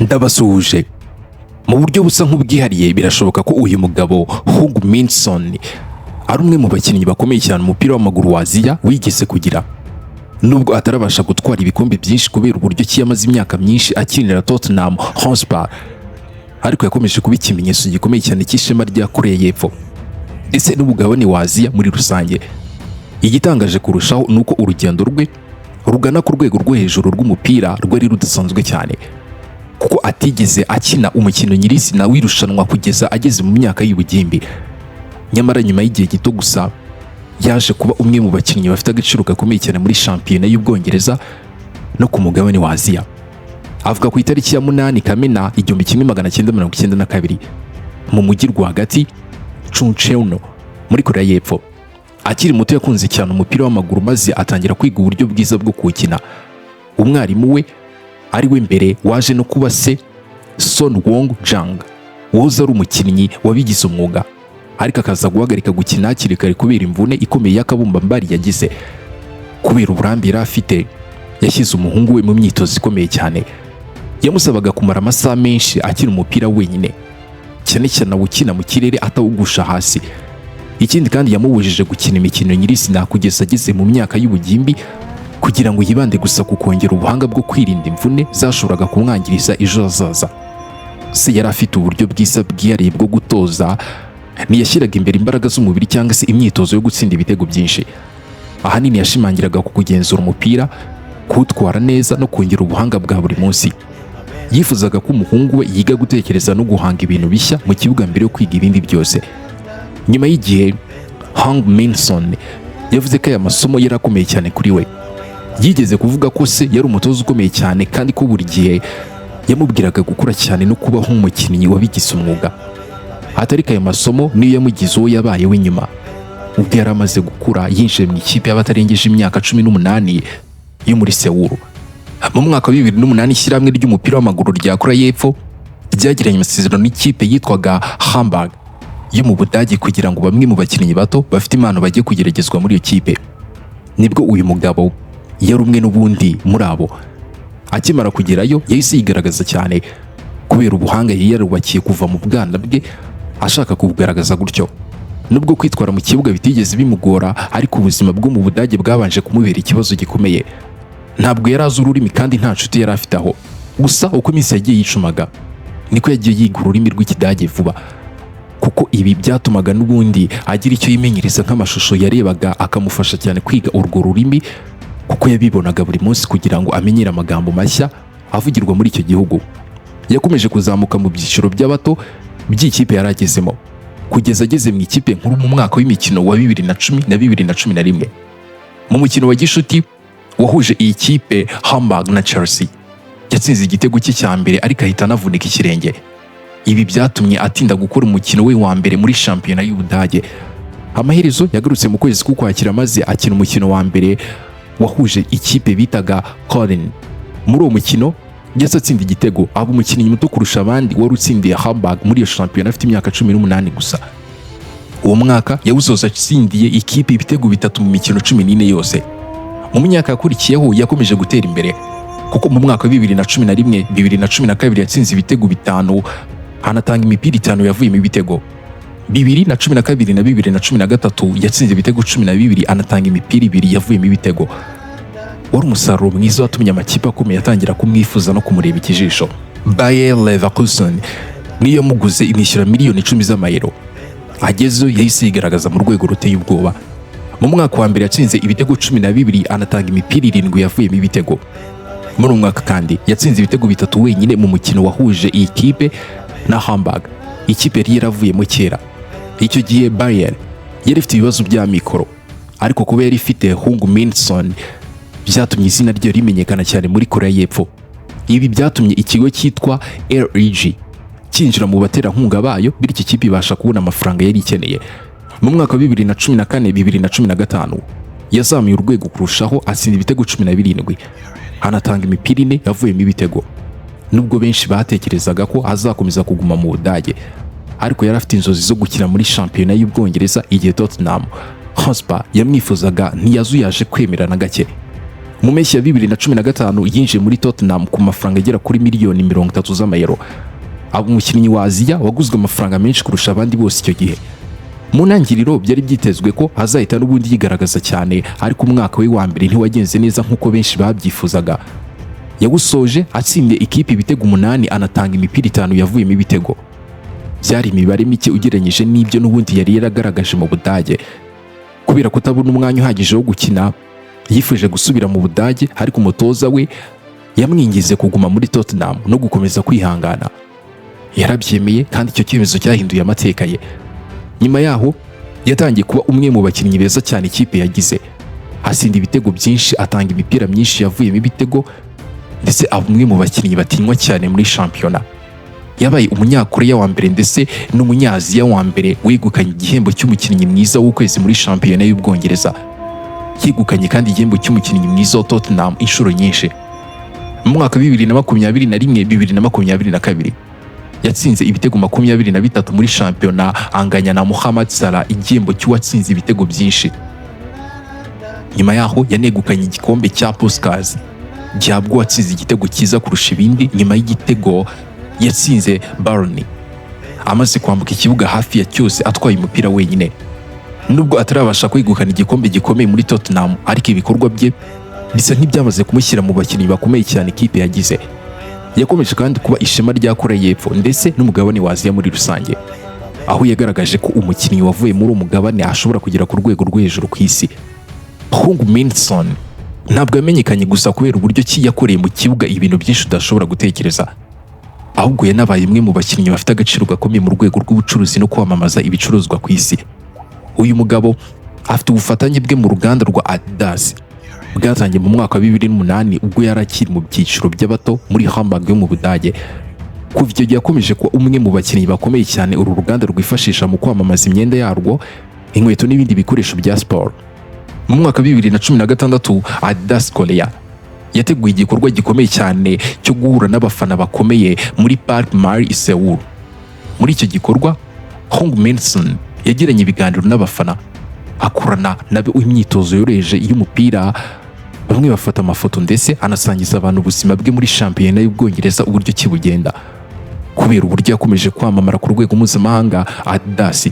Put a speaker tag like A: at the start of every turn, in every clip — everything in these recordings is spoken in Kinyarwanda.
A: Ndabasuhuje. Mu buryo busa nk'ubwihariye, birashoboka ko uyu mugabo Heung-min Son ari umwe mu bakinnyi bakomeye cyane umupira w'amaguru wa Aziya wigeze kugira, nubwo atarabasha gutwara ibikombe byinshi kubera uburyo ki yamaze imyaka myinshi akinira Tottenham Hotspur, ariko yakomeje kuba ikimenyetso gikomeye cyane cy'ishema rya Korea y'Epfo ndetse n'umugabane wa Aziya muri rusange. Igitangaje kurushaho ni uko urugendo rwe rugana ku rwego rwo hejuru rw'umupira rwari rudasanzwe cyane, kuko atigeze akina umukino nyirizina w'irushanwa kugeza ageze mu myaka y'ubugimbi. Nyamara nyuma y'igihe gito gusa yaje kuba umwe mu bakinnyi bafite agaciro gakomeye cyane muri shampiyona y'Ubwongereza no ku mugabane wa Aziya. Avuka ku itariki ya 8 Kamena 1992 mu mujyi rwagati Chuncheon muri Korea y'Epfo. Akiri muto yakunze cyane umupira w'amaguru, maze atangira kwiga uburyo bwiza bwo kuwukina. Umwarimu we, ari we mbere waje no kuba se, Son Wong Jang, wahoze ari umukinnyi wabigize umwuga ariko akaza guhagarika gukina hakiri kare kubera imvune ikomeye y'akabumbambari yagize. Kubera uburambe yari afite, yashyize umuhungu we mu myitozo ikomeye cyane. Yamusabaga kumara amasaha menshi akina umupira wenyine, cyane cyane awukina mu kirere atawugusha hasi. Ikindi kandi, yamubujije gukina imikino nyirizina kugeza ageze mu myaka y'ubugimbi, kugira ngo yibande gusa ku kongera ubuhanga bwo kwirinda imvune zashoboraga kumwangiriza ejo hazaza. Se yari afite uburyo bwiza bwihariye bwo gutoza. Ntiyashyiraga imbere imbaraga z'umubiri cyangwa se imyitozo yo gutsinda ibitego byinshi. Ahanini yashimangiraga ku kugenzura umupira, kuwutwara neza no kongera ubuhanga bwa buri munsi. Yifuzaga ko umuhungu we yiga gutekereza no guhanga ibintu bishya mu kibuga mbere yo kwiga ibindi byose. Nyuma y'igihe, Heung-min Son yavuze ko aya masomo yari akomeye cyane kuri we. Yigeze kuvuga ko se yari umutoza ukomeye cyane, kandi ko buri gihe yamubwiraga gukora cyane no kubaho nk'umukinnyi wabigize umwuga. Atari ayo masomo niyo yamugize uwo yabaye we. Nyuma, ubwo yari amaze gukura, yinjiye mu ikipe y'abatarengeje imyaka 18 yo muri Seoul. Mu mwaka wa 2008, ishyirahamwe ry'umupira w'amaguru rya Korea y'Epfo ryagiranye amasezerano n'ikipe yitwaga Hamburg yo mu Budage, kugira ngo bamwe mu bakinnyi bato bafite impano bajye kugeragezwa muri iyo kipe. Nibwo uyu mugabo yari umwe n'ubundi muri abo. Akimara kugerayo yahise yigaragaza cyane kubera ubuhanga yari yarubakiye kuva mu bwana bwe ashaka kubugaragaza gutyo. Nubwo kwitwara mu kibuga bitigeze bimugora, ariko ubuzima bwo mu Budage bwabanje kumubera ikibazo gikomeye. Ntabwo yari azi ururimi kandi nta nshuti yari afite aho. Gusa uko iminsi yagiye yicumaga niko yagiye yiga ururimi rw'Ikidage vuba, kuko ibi byatumaga n'ubundi agira icyo yimenyereza, nk'amashusho yarebaga akamufasha cyane kwiga urwo rurimi, kuko yabibonaga buri munsi kugira ngo amenyere amagambo mashya avugirwa muri icyo gihugu. Yakomeje kuzamuka mu byiciro by'abato by'ikipe yari agezemo kugeza ageze mu ikipe nkuru mu mwaka w'imikino wa 2010 na 2011. Mu mukino wa gishuti wahuje iyi kipe Hamburg na Chelsea, yatsinze igitego cye cya mbere, ariko ahita anavunika ikirenge. Ibi byatumye atinda gukora umukino we wa mbere muri shampiyona y'Ubudage. Amaherezo yagarutse mu kwezi k'Ukwakira, maze akina umukino wa mbere wahuje ikipe bitaga Köln. Muri uwo mukino yahise atsinda igitego, aba umukinnyi muto kurusha abandi wari utsindiye Hamburg muri iyo shampiyona afite imyaka 18 gusa. Uwo mwaka yawusoza atsindiye ikipe ibitego bitatu mu mikino 14 yose. Mu myaka yakurikiyeho yakomeje gutera imbere, kuko mu mwaka wa 2011, 2012 yatsinze ibitego bitanu, anatanga imipira itanu yavuyemo ibitego. 2012 na 2013 yatsinze ibitego 12, anatanga imipira ibiri yavuyemo ibitego. Wari umusaruro mwiza watumye amakipe akomeye atangira kumwifuza no kumureba ikijisho. Bayer Leverkusen niyo yamuguze, imwishyura miliyoni 10 z'amayero. Agezeyo yahise yigaragaza mu rwego ruteye ubwoba. Mu mwaka wa mbere yatsinze ibitego 12, anatanga imipira irindwi yavuyemo ibitego. Muri uwo mwaka kandi yatsinze ibitego bitatu wenyine mu mukino wahuje iyi kipe na Hamburg, ikipe yari yaravuyemo kera. Icyo gihe Bayer yari ifite ibibazo bya mikoro, ariko kuba yari ifite Heung-min Son byatumye izina rye rimenyekana cyane muri Korea y'Epfo. Ibi byatumye ikigo cyitwa LEG cyinjira mu baterankunga bayo, bityo ikipe ibasha kubona amafaranga yari ikeneye. Mu mwaka wa 2014, 2015 yazamuye urwego kurushaho, atsinda ibitego 17, anatanga imipira ine yavuyemo ibitego. Nubwo benshi batekerezaga ko azakomeza kuguma mu Budage, ariko yari afite inzozi zo gukina muri shampiyona y'Ubwongereza. Igihe Tottenham Hotspur yamwifuzaga, ntiyazuyaje kwemera na gake. Mu mpeshyi ya 2015 yinjiye muri Tottenham ku mafaranga agera kuri miliyoni 30 z'amayero, aba umukinnyi wa Aziya waguzwe amafaranga menshi kurusha abandi bose icyo gihe. Mu ntangiriro byari byitezwe ko azahita n'ubundi yigaragaza cyane, ariko umwaka we wa mbere ntiwagenze neza nk'uko benshi babyifuzaga. Yawusoje atsindiye ikipe ibitego 8, anatanga imipira 5 yavuyemo ibitego. Byari imibare mike ugereranyije n'ibyo n'ubundi yari yaragaragaje mu Budage. Kubera kutabona umwanya uhagije wo gukina, yifuje gusubira mu Budage, ariko umutoza we yamwingize kuguma muri Tottenham no gukomeza kwihangana. Yarabyemeye, kandi icyo cyemezo cyahinduye amateka ye. Nyuma yaho yatangiye kuba umwe mu bakinnyi beza cyane ikipe yagize, atsinda ibitego byinshi, atanga imipira myinshi yavuyemo ibitego, ndetse aba umwe mu bakinnyi batinywa cyane muri shampiyona. Yabaye Umunyakoreya wa mbere ndetse n'Umunyaziya wa mbere wegukanye igihembo cy'umukinnyi mwiza w'ukwezi muri shampiyona y'Ubwongereza. Yegukanye kandi igihembo cy'umukinnyi mwiza wa Tottenham inshuro nyinshi. Mu mwaka wa 2021, 2022 yatsinze ibitego 23 muri shampiyona, anganya na Mohamed Salah igihembo cy'uwatsinze ibitego byinshi. Nyuma yaho yanegukanye igikombe cya Puskas gihabwa uwatsinze igitego cyiza kurusha ibindi, nyuma y'igitego yatsinze Burnley amaze kwambuka ikibuga hafi ya cyose atwaye umupira wenyine. Nubwo atarabasha kwegukana igikombe gikomeye muri Tottenham, ariko ibikorwa bye bisa nk'ibyamaze kumushyira mu bakinnyi bakomeye cyane ikipe yagize. Yakomeje kandi kuba ishema rya Korea y'Epfo ndetse n'umugabane wa Aziya muri rusange, aho yagaragaje ko umukinnyi wavuye muri uwo mugabane ashobora kugera ku rwego rwo hejuru ku isi. Heung-min Son ntabwo yamenyekanye gusa kubera uburyo ki yakoreye mu kibuga ibintu byinshi udashobora gutekereza, ahubwo yanabaye umwe mu bakinnyi bafite agaciro gakomeye mu rwego rw'ubucuruzi no kwamamaza ibicuruzwa ku isi. Uyu mugabo afite ubufatanye bwe mu ruganda rwa Adidas bwatangiye mu mwaka wa 2008, ubwo yari akiri mu byiciro by'abato muri Hamburg yo mu Budage. Kuva icyo gihe yakomeje kuba umwe mu bakinnyi bakomeye cyane uru ruganda rwifashisha mu kwamamaza imyenda yarwo, inkweto n'ibindi bikoresho bya siporo. Mu mwaka wa 2016 Adidas Korea yateguye igikorwa gikomeye cyane cyo guhura n'abafana bakomeye muri Park Mall i Seoul. Muri icyo gikorwa Heung-min Son yagiranye ibiganiro n'abafana, akorana nabo imyitozo yoroheje y'umupira, bamwe bafata amafoto, ndetse anasangiza abantu ubuzima bwe muri shampiyona y'Ubwongereza, uburyo ki bugenda. Kubera uburyo yakomeje kwamamara ku rwego mpuzamahanga, Adidas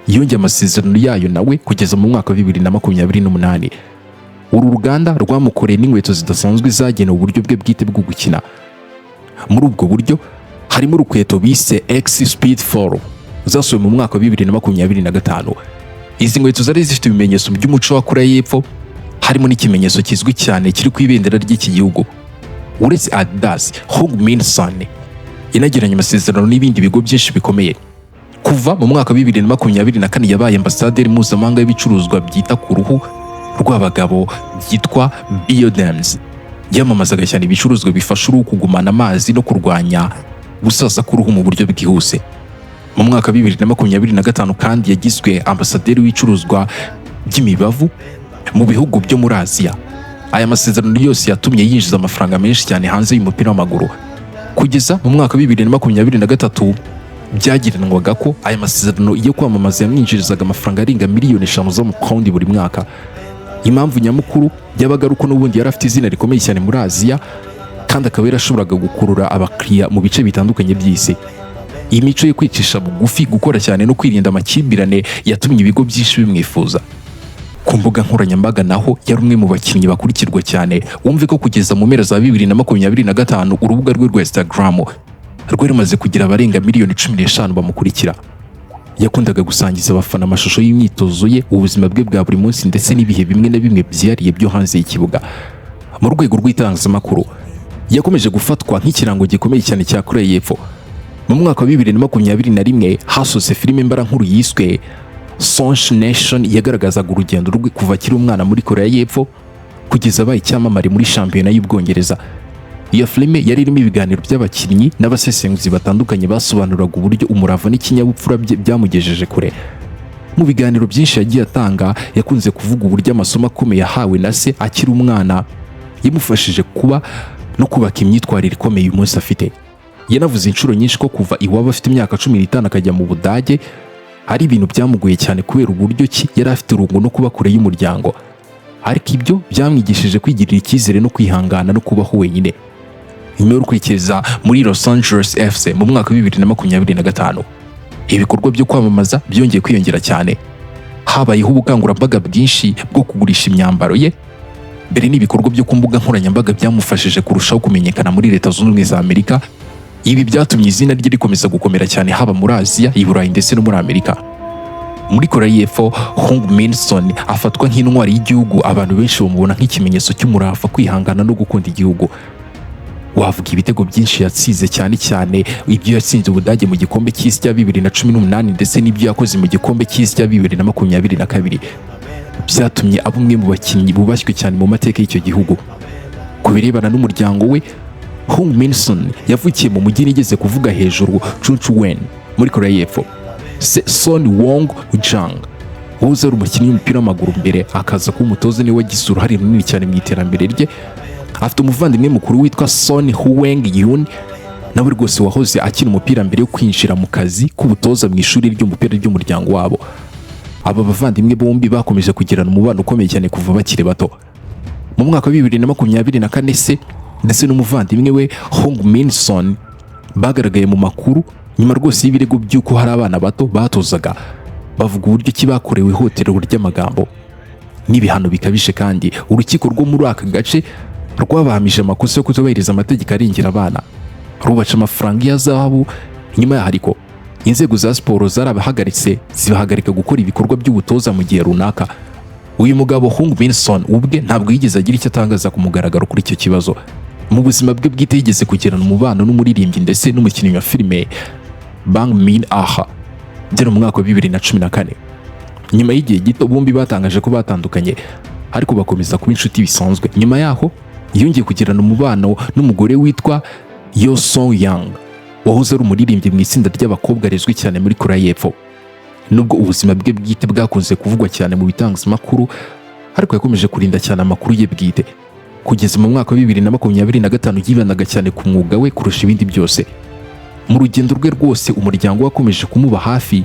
A: yongeye amasezerano yayo nawe kugeza mu mwaka wa 2028. Uru ruganda rwamukoreye n'inkweto zidasanzwe zagenewe uburyo bwe bwite bwo gukina. Muri ubwo buryo harimo urukweto bise X Speed 4 zasohowe mu mwaka wa 2025. Izi nkweto zari zifite ibimenyetso by'umuco wa Korea y'Epfo, harimo n'ikimenyetso kizwi cyane kiri ku ibendera ry'iki gihugu. Uretse Adidas, Heung-min Son yanagiranye amasezerano n'ibindi bigo byinshi bikomeye. Kuva mu mwaka wa 2024 yabaye ambasaderi mpuzamahanga w'ibicuruzwa byita ku ruhu rw'abagabo byitwa Bioderms. Yamamazaga cyane ibicuruzwa bifasha uruhu kugumana amazi no kurwanya gusaza k'uruhu mu buryo bwihuse. Mu mwaka wa 2025 kandi yagizwe ambasaderi w'ibicuruzwa by'imibavu mu bihugu byo muri Aziya. Aya masezerano yose yatumye yinjiza amafaranga menshi cyane hanze y'umupira w'amaguru. Kugeza mu mwaka wa 2023 byagereranwaga ko aya masezerano yo kwamamaza yamwinjirizaga amafaranga arenga miliyoni 5 z'amapawundi buri mwaka. Impamvu nyamukuru yabaga ari uko n'ubundi yari afite izina rikomeye cyane muri Aziya, kandi akaba yarashoboraga gukurura abakiriya mu bice bitandukanye by'isi. Iyi mico yo kwicisha bugufi, gukora cyane no kwirinda amakimbirane yatumye ibigo byinshi bimwifuza. Ku mbuga nkoranyambaga naho yari umwe mu bakinnyi bakurikirwa cyane. Wumve ko kugeza mu mpera za 2025 urubuga rwe rwa Instagram rwari rumaze kugira abarenga miliyoni 15 bamukurikira. Yakundaga gusangiza abafana amashusho y'imyitozo ye, ubuzima bwe bwa buri munsi ndetse n'ibihe bimwe na bimwe byihariye byo hanze y'ikibuga. Mu rwego rw'itangazamakuru yakomeje gufatwa nk'ikirango gikomeye cyane cya Korea y'Epfo. Mu mwaka wa 2021 hasohotse filime mbarankuru yiswe Son's Nation, yagaragazaga urugendo rwe kuva akiri umwana muri Korea y'Epfo kugeza abaye icyamamare muri shampiyona y'Ubwongereza. Iyo filime yari irimo ibiganiro by'abakinnyi n'abasesenguzi batandukanye basobanuraga uburyo umurava n'ikinyabupfura bye byamugejeje kure. Mu biganiro byinshi yagiye atanga, yakunze kuvuga uburyo amasomo akomeye yahawe na se akiri umwana yamufashije kuba no kubaka imyitwarire ikomeye uyu munsi afite. Yanavuze inshuro nyinshi ko kuva iwabo afite imyaka 15 akajya mu Budage ari ibintu byamugoye cyane, kubera uburyo ki yari afite irungu no kuba kure y'umuryango. Ariko ibyo byamwigishije kwigirira icyizere no kwihangana no kubaho wenyine. Nyuma yo kwerekeza muri Los Angeles FC mu mwaka wa 2025, ibikorwa byo kwamamaza byongeye kwiyongera cyane. Habayeho ubukangurambaga bwinshi bwo kugurisha imyambaro ye mbere n'ibikorwa byo ku mbuga nkoranyambaga byamufashije kurushaho kumenyekana muri Leta Zunze Ubumwe za Amerika. Ibi byatumye izina rye rikomeza gukomera cyane, haba muri Aziya, i Burayi ndetse no muri Amerika. Muri Korea y'Epfo, Heung-min Son afatwa nk'intwari y'igihugu. Abantu benshi bamubona nk'ikimenyetso cy'umurava, kwihangana no gukunda igihugu. Wavuga ibitego byinshi yatsinze, cyane cyane ibyo yatsinze Ubudage mu gikombe cy'isi cya 2018 ndetse n'ibyo yakoze mu gikombe cy'isi cya 2022, byatumye aba umwe mu bakinnyi bubashywe cyane mu mateka y'icyo gihugu. Ku birebana n'umuryango we, Heung-min Son yavukiye mu mujyi nigeze kuvuga hejuru, Chuncheon, muri Korea y'Epfo. Se, Son Woong Jang, wahoze ari umukinnyi w'umupira w'amaguru mbere akaza kuba umutoza, niwe wagize uruhare runini cyane mu iterambere rye. Afite umuvandimwe mukuru witwa Son Heung Yoon, nawe rwose wahoze akina umupira mbere yo kwinjira mu kazi k'ubutoza mu ishuri ry'umupira ry'umuryango wabo. Aba bavandimwe bombi bakomeje kugirana umubano ukomeye cyane kuva bakiri bato. Mu mwaka wa 2024, se ndetse n'umuvandimwe we Heung-min Son bagaragaye mu makuru nyuma rwose y'ibirego by'uko hari abana bato batozaga bavuga uburyo ki bakorewe ihohoterwa ry'amagambo n'ibihano bikabije, kandi urukiko rwo muri aka gace rwabahamije amakosa yo kutubahiriza amategeko arengera abana, rubaca amafaranga ya zahabu. Nyuma yaho ariko, inzego za siporo zarabahagaritse, zibahagarika gukora ibikorwa by'ubutoza mu gihe runaka. Uyu mugabo Heung-min Son ubwe ntabwo yigeze agira icyo atangaza ku mugaragaro kuri icyo kibazo. Mu buzima bwe bwite, yigeze kugirana umubano n'umuririmbyi ndetse n'umukinnyi wa filime Bang Min Ah byari mu mwaka wa 2014. Nyuma y'igihe gito, bombi batangaje ko batandukanye, ariko bakomeza kuba inshuti bisanzwe. Nyuma yaho yongeye kugirana umubano n'umugore witwa Yo Song Yang, wahoze ari umuririmbyi mu itsinda ry'abakobwa rizwi cyane muri Korea y'Epfo. Nubwo ubuzima bwe bwite bwakunze kuvugwa cyane mu bitangazamakuru, ariko yakomeje kurinda cyane amakuru ye bwite. Kugeza mu mwaka wa 2025, yibandaga cyane ku mwuga we kurusha ibindi byose. Mu rugendo rwe rwose, umuryango we wakomeje kumuba hafi,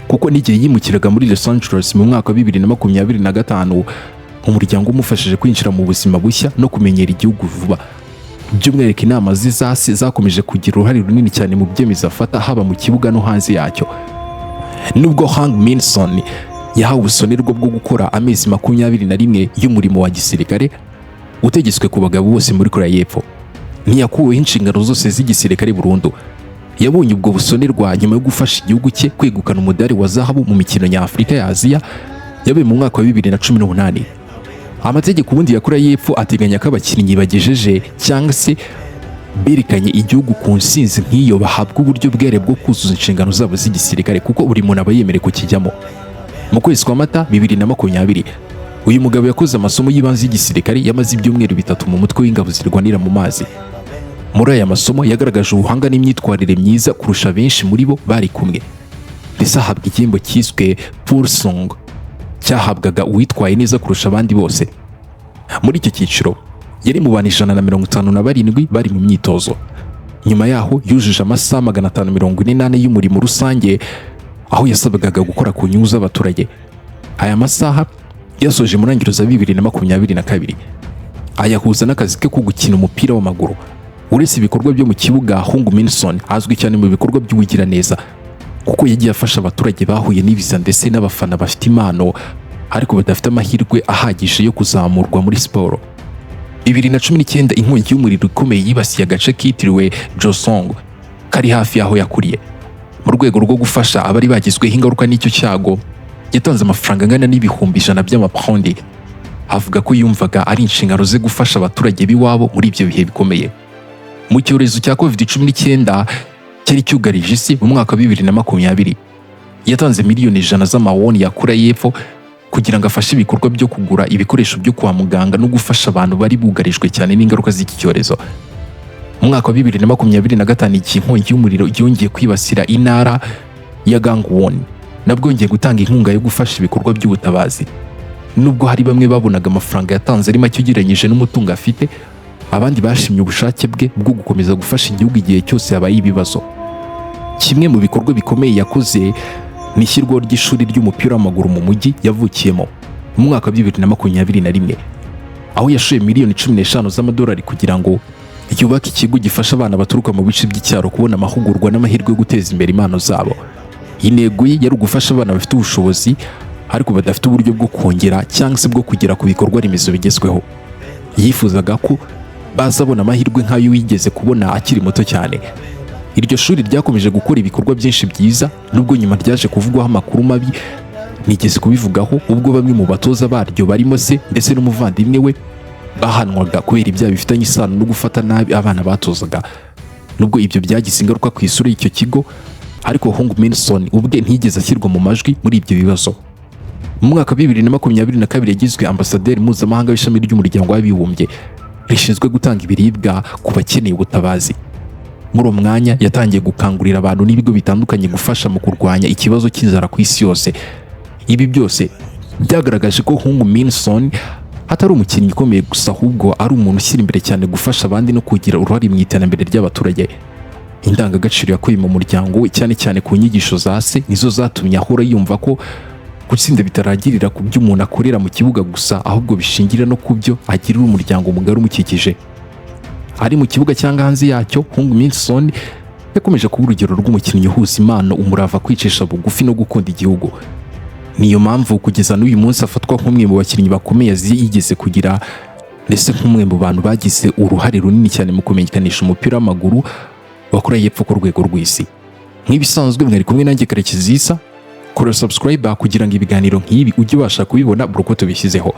A: kuko n'igihe yimukiraga muri Los Angeles mu mwaka wa 2025, umuryango umufashije kwinjira mu buzima bushya no kumenyera igihugu vuba. By'umwihariko, inama ze zase zakomeje kugira uruhare runini cyane mu byemezo afata, haba mu kibuga no hanze yacyo. Nubwo Heung-min Son yahawe ubusonerwa bwo gukora amezi 21 y'umurimo wa gisirikare utegetswe ku bagabo bose muri Korea y'Epfo, ntiyakuweho inshingano zose z'igisirikare burundu. Yabonye ubwo busonerwa nyuma yo gufasha igihugu cye kwegukana umudari wa zahabu mu mikino nyafurika ya Aziya yabaye mu mwaka wa 2018. Amategeko ubundi ya Korea y'Epfo ateganya ko abakinnyi bagejeje cyangwa se berekanye igihugu ku nsinzi nk'iyo bahabwa uburyo bwere bwo kuzuza inshingano zabo z'igisirikare, kuko buri muntu aba yemerewe kukijyamo. Mu kwezi kwa Mata 2020, uyu mugabo yakoze amasomo y'ibanze y'igisirikare yamaze ibyumweru 3 mu mutwe w'ingabo zirwanira mu mazi. Muri aya masomo yagaragaje ubuhanga n'imyitwarire myiza kurusha benshi muri bo bari kumwe, ndetse ahabwa igihembo cyiswe Pulsong, cyahabwaga uwitwaye neza kurusha abandi bose muri icyo cyiciro. Yari mu bantu 157 bari mu myitozo. Nyuma yaho yujuje amasaha 544 y'umurimo rusange, aho yasabwaga gukora ku nyungu z'abaturage. Aya masaha yasoje mu ntangiriro za 2022, ayahuza n'akazi ke ko gukina umupira w'amaguru. Uretse ibikorwa byo mu kibuga, Heung-min Son azwi cyane mu bikorwa by'ubugiraneza, kuko yagiye afasha abaturage bahuye n'ibiza ndetse n'abafana bafite impano ariko badafite amahirwe ahagije yo kuzamurwa muri siporo. 2019, inkongi y'umuriro ikomeye yibasiye agace kitiriwe Josong kari hafi y'aho yakuriye. Mu rwego rwo gufasha abari bagizweho ingaruka n'icyo cyago, yatanze amafaranga angana n'100,000 by'amapawundi, avuga ko yumvaga ari inshingano ze gufasha abaturage b'iwabo muri ibyo bihe bikomeye. Mu cyorezo cya COVID-19 cyari cyugarije isi mu mwaka wa 2020, yatanze miliyoni 100 z'amawoni ya Korea y'Epfo kugira ngo afashe ibikorwa byo kugura ibikoresho byo kwa muganga no gufasha abantu bari bugarijwe cyane n'ingaruka z'iki cyorezo. Mu mwaka wa 2025, igihe inkongi y'umuriro yongeye kwibasira intara ya Gangwon, nabwo yongeye gutanga inkunga yo gufasha ibikorwa by'ubutabazi. Nubwo hari bamwe babonaga amafaranga yatanze ari make ugereranyije n'umutungo afite, abandi bashimye ubushake bwe bwo gukomeza gufasha igihugu igihe cyose habaye ibibazo. Kimwe mu bikorwa bikomeye yakoze ni ishyirwaho ry'ishuri ry'umupira w'amaguru mu mujyi yavukiyemo. Mu mwaka wa 2021, aho yashoye miliyoni 15 z'amadolari kugira ngo yubake ikigo gifasha abana baturuka mu bice by'icyaro kubona amahugurwa n'amahirwe yo guteza imbere impano zabo. Intego ye yari ugufasha abana bafite ubushobozi ariko badafite uburyo bwo kongera cyangwa se bwo kugera ku bikorwa remezo bigezweho. Yifuzaga ko bazabona amahirwe nk'ayo yigeze kubona akiri muto cyane. Iryo shuri ryakomeje gukora ibikorwa byinshi byiza, nubwo nyuma ryaje kuvugwaho amakuru mabi. Nigeze kubivugaho, ubwo bamwe mu batoza baryo barimo se ndetse n'umuvandimwe we bahanwaga kubera ibyaha bifitanye isano no gufata nabi abana batozaga. Nubwo ibyo byagize ingaruka ku isura y'icyo kigo, ariko Heung-min Son ubwe ntiyigeze ashyirwa mu majwi muri ibyo bibazo. Mu mwaka wa 2022 yagizwe ambasaderi mpuzamahanga w'ishami ry'Umuryango w'Abibumbye rishinzwe gutanga ibiribwa ku bakeneye ubutabazi. Muri uwo mwanya yatangiye gukangurira abantu n'ibigo bitandukanye gufasha mu kurwanya ikibazo cy'inzara ku isi yose. Ibi byose byagaragaje ko Heung-min Son atari umukinnyi ukomeye gusa, ahubwo ari umuntu ushyira imbere cyane gufasha abandi no kugira uruhare mu iterambere ry'abaturage. Indangagaciro yakuye mu muryango we, cyane cyane ku nyigisho za se, nizo zatumye ahora yumva ko gutsinda bitarangirira ku byo umuntu akorera mu kibuga gusa, ahubwo bishingira no ku byo agirira umuryango mugari umukikije. Ari mu kibuga cyangwa hanze yacyo, Heung-min Son yakomeje kuba urugero rw'umukinnyi uhuza impano, umurava, kwicisha bugufi no gukunda igihugu. Niyo mpamvu kugeza n'uyu munsi afatwa nk'umwe mu bakinnyi bakomeye Aziya yigeze kugira, ndetse nk'umwe mu bantu bagize uruhare runini cyane mu kumenyekanisha umupira w'amaguru wa Koreya y'Epfo ku rwego rw'isi. Nk'ibisanzwe, mwari kumwe nanjye Karekezi Isa. Kora subscribe kugira ngo ibiganiro nk'ibi ujye ubasha kubibona buri uko tubishyizeho.